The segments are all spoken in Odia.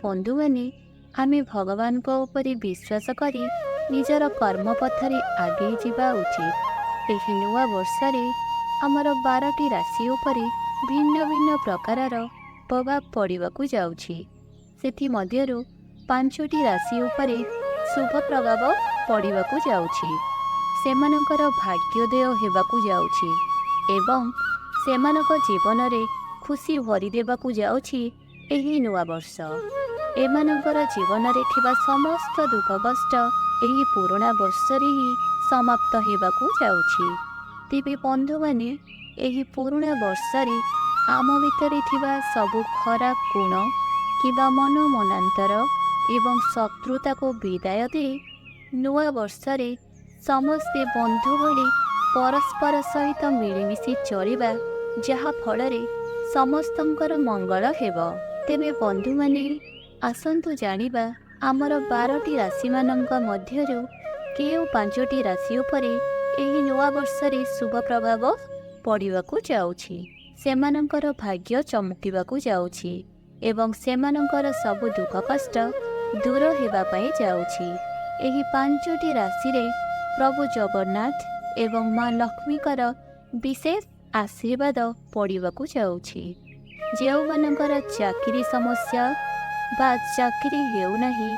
ବନ୍ଧୁମାନେ, ଆମେ ଭଗବାନଙ୍କ ଉପରେ ବିଶ୍ୱାସ କରି ନିଜର କର୍ମପଥରେ ଆଗେଇ ଯିବା ଉଚିତ। ଏହି ନୂଆ ବର୍ଷରେ ଆମର 12ଟି ରାଶି ଉପରେ ଭିନ୍ନ ଭିନ୍ନ ପ୍ରକାରର ପ୍ରଭାବ ପଡ଼ିବାକୁ ଯାଉଛି। ସେଥିମଧ୍ୟରୁ ପାଞ୍ଚଟି ରାଶି ଉପରେ ଶୁଭ ପ୍ରଭାବ ପଡ଼ିବାକୁ ଯାଉଛି, ସେମାନଙ୍କର ଭାଗ୍ୟୋଦୟ ହେବାକୁ ଯାଉଛି ଏବଂ ସେମାନଙ୍କ ଜୀବନରେ ଖୁସି ଭରିଦେବାକୁ ଯାଉଛି ଏହି ନୂଆ ବର୍ଷ। ଏମାନଙ୍କର ଜୀବନରେ ଥିବା ସମସ୍ତ ଦୁଃଖ କଷ୍ଟ ଏହି ପୁରୁଣା ବର୍ଷରେ ହିଁ ସମାପ୍ତ ହେବାକୁ ଯାଉଛି। ତେବେ ବନ୍ଧୁମାନେ, ଏହି ପୁରୁଣା ବର୍ଷରେ ଆମ ଭିତରେ ଥିବା ସବୁ ଖରାପ ଗୁଣ କିମ୍ବା ମନ ମନାନ୍ତର ଏବଂ ଶତ୍ରୁତାକୁ ବିଦାୟ ଦେଇ ନୂଆ ବର୍ଷରେ ସମସ୍ତେ ବନ୍ଧୁ ଭଳି ପରସ୍ପର ସହିତ ମିଳିମିଶି ଚଳିବା, ଯାହାଫଳରେ ସମସ୍ତଙ୍କର ମଙ୍ଗଳ ହେବ। ତେବେ ବନ୍ଧୁମାନେ, ଆସନ୍ତୁ ଜାଣିବା ଆମର 12ଟି ରାଶିମାନଙ୍କ ମଧ୍ୟରୁ କେଉଁ ପାଞ୍ଚଟି ରାଶି ଉପରେ ଏହି ନୂଆ ବର୍ଷରେ ଶୁଭ ପ୍ରଭାବ ପଡ଼ିବାକୁ ଯାଉଛି, ସେମାନଙ୍କର ଭାଗ୍ୟ ଚମକିବାକୁ ଯାଉଛି ଏବଂ ସେମାନଙ୍କର ସବୁ ଦୁଃଖ କଷ୍ଟ ଦୂର ହେବା ପାଇଁ ଯାଉଛି। ଏହି ପାଞ୍ଚଟି ରାଶିରେ ପ୍ରଭୁ ଜଗନ୍ନାଥ ଏବଂ ମା ଲକ୍ଷ୍ମୀଙ୍କର ବିଶେଷ ଆଶୀର୍ବାଦ ପଡ଼ିବାକୁ ଯାଉଛି। ଯେଉଁମାନଙ୍କର ଚାକିରି ସମସ୍ୟା ବା ଚାକିରି ହେଉନାହିଁ,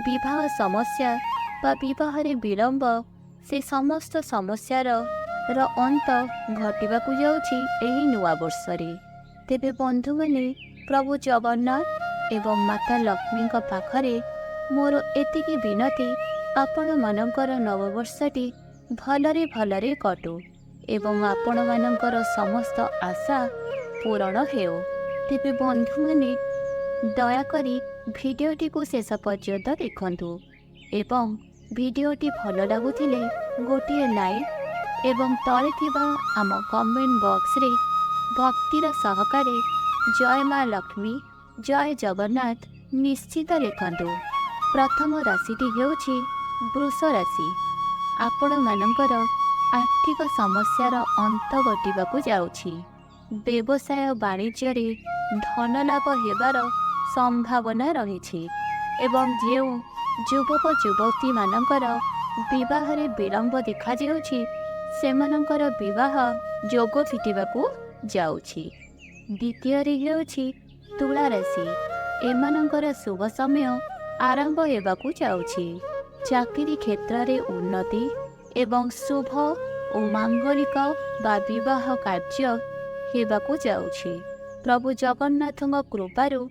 ବିବାହ ସମସ୍ୟା ବା ବିବାହରେ ବିଳମ୍ବ, ସେ ସମସ୍ତ ସମସ୍ୟାର ଅନ୍ତ ଘଟିବାକୁ ଯାଉଛି ଏହି ନୂଆ ବର୍ଷରେ। ତେବେ ବନ୍ଧୁମାନେ, ପ୍ରଭୁ ଜଗନ୍ନାଥ ଏବଂ ମାତା ଲକ୍ଷ୍ମୀଙ୍କ ପାଖରେ ମୋର ଏତିକି ବିନତି, ଆପଣମାନଙ୍କର ନବବର୍ଷଟି ଭଲରେ ଭଲରେ କଟୁ ଏବଂ ଆପଣମାନଙ୍କର ସମସ୍ତ ଆଶା ପୂରଣ ହେଉ। ତେବେ ବନ୍ଧୁମାନେ, ଦୟାକରି ଭିଡ଼ିଓଟିକୁ ଶେଷ ପର୍ଯ୍ୟନ୍ତ ଦେଖନ୍ତୁ ଏବଂ ଭିଡ଼ିଓଟି ଭଲ ଲାଗୁଥିଲେ ଗୋଟିଏ ଲାଇକ୍ ଏବଂ ତଳେ ଥିବା ଆମ କମେଣ୍ଟ ବକ୍ସରେ ଭକ୍ତିର ସହକାରେ ଜୟ ମା ଲକ୍ଷ୍ମୀ, ଜୟ ଜଗନ୍ନାଥ ନିଶ୍ଚିତ ଲେଖନ୍ତୁ। ପ୍ରଥମ ରାଶିଟି ହେଉଛି ବୃଷ ରାଶି। ଆପଣମାନଙ୍କର ଆର୍ଥିକ ସମସ୍ୟାର ଅନ୍ତ ଘଟିବାକୁ ଯାଉଛି। ବ୍ୟବସାୟ ବାଣିଜ୍ୟରେ ଧନ ଲାଭ ହେବାର ସମ୍ଭାବନା ରହିଛି ଏବଂ ଯେଉଁ ଯୁବକ ଯୁବତୀମାନଙ୍କର ବିବାହରେ ବିଳମ୍ବ ଦେଖାଯାଉଛି, ସେମାନଙ୍କର ବିବାହ ଯୋଗ ଫିଟିବାକୁ ଯାଉଛି। ଦ୍ୱିତୀୟରେ ହେଉଛି ତୁଳା ରାଶି। ଏମାନଙ୍କର ଶୁଭ ସମୟ ଆରମ୍ଭ ହେବାକୁ ଯାଉଛି। ଚାକିରି କ୍ଷେତ୍ରରେ ଉନ୍ନତି ଏବଂ ଶୁଭ ଓ ମାଙ୍ଗଳିକ ବା ବିବାହ କାର୍ଯ୍ୟ ହେବାକୁ ଯାଉଛି। ପ୍ରଭୁ ଜଗନ୍ନାଥଙ୍କ କୃପାରୁ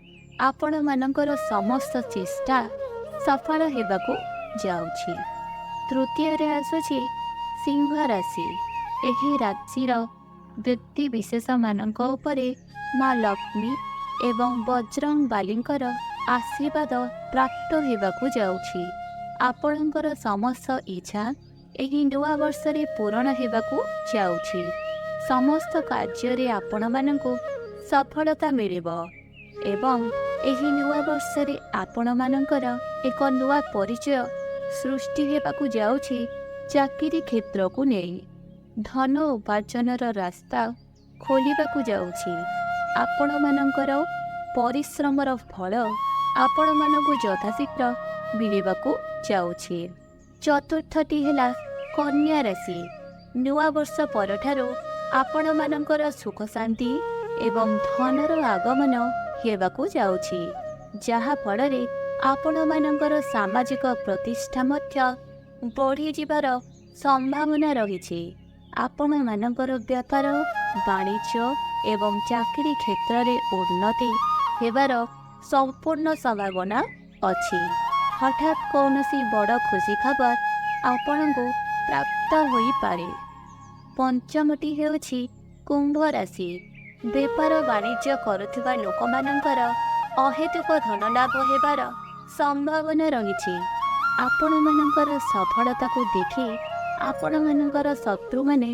ଆପଣମାନଙ୍କର ସମସ୍ତ ଚେଷ୍ଟା ସଫଳ ହେବାକୁ ଯାଉଛି। ତୃତୀୟରେ ଆସୁଛି ସିଂହ ରାଶି। ଏହି ରାଶିର ବ୍ୟକ୍ତି ବିଶେଷମାନଙ୍କ ଉପରେ ମା ଲକ୍ଷ୍ମୀ ଏବଂ ବଜରଙ୍ଗ ବାଲିଙ୍କର ଆଶୀର୍ବାଦ ପ୍ରାପ୍ତ ହେବାକୁ ଯାଉଛି। ଆପଣଙ୍କର ସମସ୍ତ ଇଚ୍ଛା ଏହି ନୂଆ ବର୍ଷରେ ପୂରଣ ହେବାକୁ ଯାଉଛି। ସମସ୍ତ କାର୍ଯ୍ୟରେ ଆପଣମାନଙ୍କୁ ସଫଳତା ମିଳିବ ଏବଂ ଏହି ନୂଆ ବର୍ଷରେ ଆପଣମାନଙ୍କର ଏକ ନୂଆ ପରିଚୟ ସୃଷ୍ଟି ହେବାକୁ ଯାଉଛି। ଚାକିରି କ୍ଷେତ୍ରକୁ ନେଇ ଧନ ଉପାର୍ଜନର ରାସ୍ତା ଖୋଲିବାକୁ ଯାଉଛି। ଆପଣମାନଙ୍କର ପରିଶ୍ରମର ଫଳ ଆପଣମାନଙ୍କୁ ଯଥାଶୀଘ୍ର ମିଳିବାକୁ ଯାଉଛି। ଚତୁର୍ଥଟି ହେଲା କନ୍ୟା ରାଶି। ନୂଆ ବର୍ଷ ପରଠାରୁ ଆପଣମାନଙ୍କର ସୁଖ ଶାନ୍ତି ଏବଂ ଧନର ଆଗମନ ହେବାକୁ ଯାଉଛି, ଯାହାଫଳରେ ଆପଣମାନଙ୍କର ସାମାଜିକ ପ୍ରତିଷ୍ଠା ମଧ୍ୟ ବଢ଼ିଯିବାର ସମ୍ଭାବନା ରହିଛି। ଆପଣମାନଙ୍କର ବ୍ୟାପାର ବାଣିଜ୍ୟ ଏବଂ ଚାକିରି କ୍ଷେତ୍ରରେ ଉନ୍ନତି ହେବାର ସମ୍ପୂର୍ଣ୍ଣ ସମ୍ଭାବନା ଅଛି। ହଠାତ୍ କୌଣସି ବଡ଼ ଖୁସି ଖବର ଆପଣଙ୍କୁ ପ୍ରାପ୍ତ ହୋଇପାରେ। ପଞ୍ଚମଟି ହେଉଛି କୁମ୍ଭ ରାଶି। ବେପାର ବାଣିଜ୍ୟ କରୁଥିବା ଲୋକମାନଙ୍କର ଅହେତୁକ ଧନ ଲାଭ ହେବାର ସମ୍ଭାବନା ରହିଛି। ଆପଣମାନଙ୍କର ସଫଳତାକୁ ଦେଖି ଆପଣମାନଙ୍କର ଶତ୍ରୁମାନେ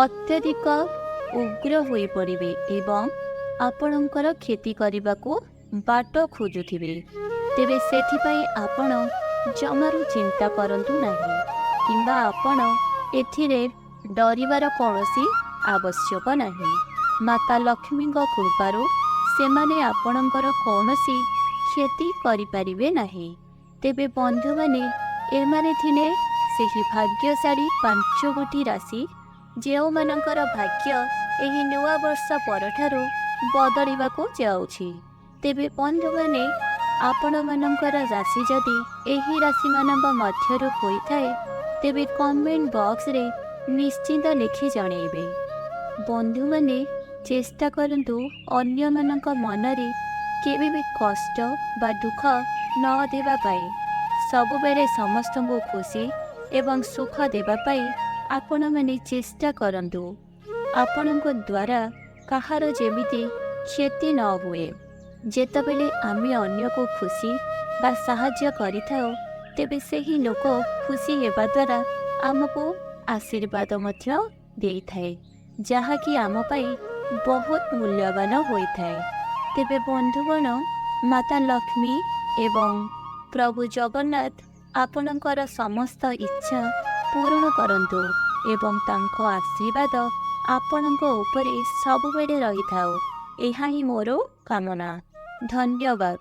ଅତ୍ୟଧିକ ଉଗ୍ର ହୋଇପଡ଼ିବେ ଏବଂ ଆପଣଙ୍କର କ୍ଷତି କରିବାକୁ ବାଟ ଖୋଜୁଥିବେ। ତେବେ ସେଥିପାଇଁ ଆପଣ ଜମାରୁ ଚିନ୍ତା କରନ୍ତୁ ନାହିଁ କିମ୍ବା ଆପଣ ଏଥିରେ ଡରିବାର କୌଣସି ଆବଶ୍ୟକ ନାହିଁ। ମାତା ଲକ୍ଷ୍ମୀଙ୍କ କୃପାରୁ ସେମାନେ ଆପଣଙ୍କର କୌଣସି କ୍ଷତି କରିପାରିବେ ନାହିଁ। ତେବେ ବନ୍ଧୁମାନେ, ଏମାନେ ଥିଲେ ସେହି ଭାଗ୍ୟଶାଳୀ ପାଞ୍ଚ ଗୋଟି ରାଶି, ଯେଉଁମାନଙ୍କର ଭାଗ୍ୟ ଏହି ନୂଆ ବର୍ଷ ପରଠାରୁ ବଦଳିବାକୁ ଯାଉଛି। ତେବେ ବନ୍ଧୁମାନେ, ଆପଣମାନଙ୍କର ରାଶି ଯଦି ଏହି ରାଶିମାନଙ୍କ ମଧ୍ୟରୁ ହୋଇଥାଏ, ତେବେ କମେଣ୍ଟ ବକ୍ସରେ ନିଶ୍ଚିତ ଲେଖି ଜଣାଇବେ। ବନ୍ଧୁମାନେ, ଚେଷ୍ଟା କରନ୍ତୁ ଅନ୍ୟମାନଙ୍କ ମନରେ କେବେ ବି କଷ୍ଟ ବା ଦୁଃଖ ନ ଦେବା ପାଇଁ। ସବୁବେଳେ ସମସ୍ତଙ୍କୁ ଖୁସି ଏବଂ ସୁଖ ଦେବା ପାଇଁ ଆପଣମାନେ ଚେଷ୍ଟା କରନ୍ତୁ। ଆପଣଙ୍କ ଦ୍ୱାରା କାହାର ଯେମିତି କ୍ଷତି ନ ହୁଏ। ଯେତେବେଳେ ଆମେ ଅନ୍ୟକୁ ଖୁସି ବା ସାହାଯ୍ୟ କରିଥାଉ, ତେବେ ସେହି ଲୋକ ଖୁସି ହେବା ଦ୍ୱାରା ଆମକୁ ଆଶୀର୍ବାଦ ମଧ୍ୟ ଦେଇଥାଏ, ଯାହାକି ଆମ ପାଇଁ ବହୁତ ମୂଲ୍ୟବାନ ହୋଇଥାଏ। ତେବେ ବନ୍ଧୁଗଣ, ମାତା ଲକ୍ଷ୍ମୀ ଏବଂ ପ୍ରଭୁ ଜଗନ୍ନାଥ ଆପଣଙ୍କର ସମସ୍ତ ଇଚ୍ଛା ପୂରଣ କରନ୍ତୁ ଏବଂ ତାଙ୍କ ଆଶୀର୍ବାଦ ଆପଣଙ୍କ ଉପରେ ସବୁବେଳେ ରହିଥାଉ, ଏହା ହିଁ ମୋର କାମନା। ଧନ୍ୟବାଦ।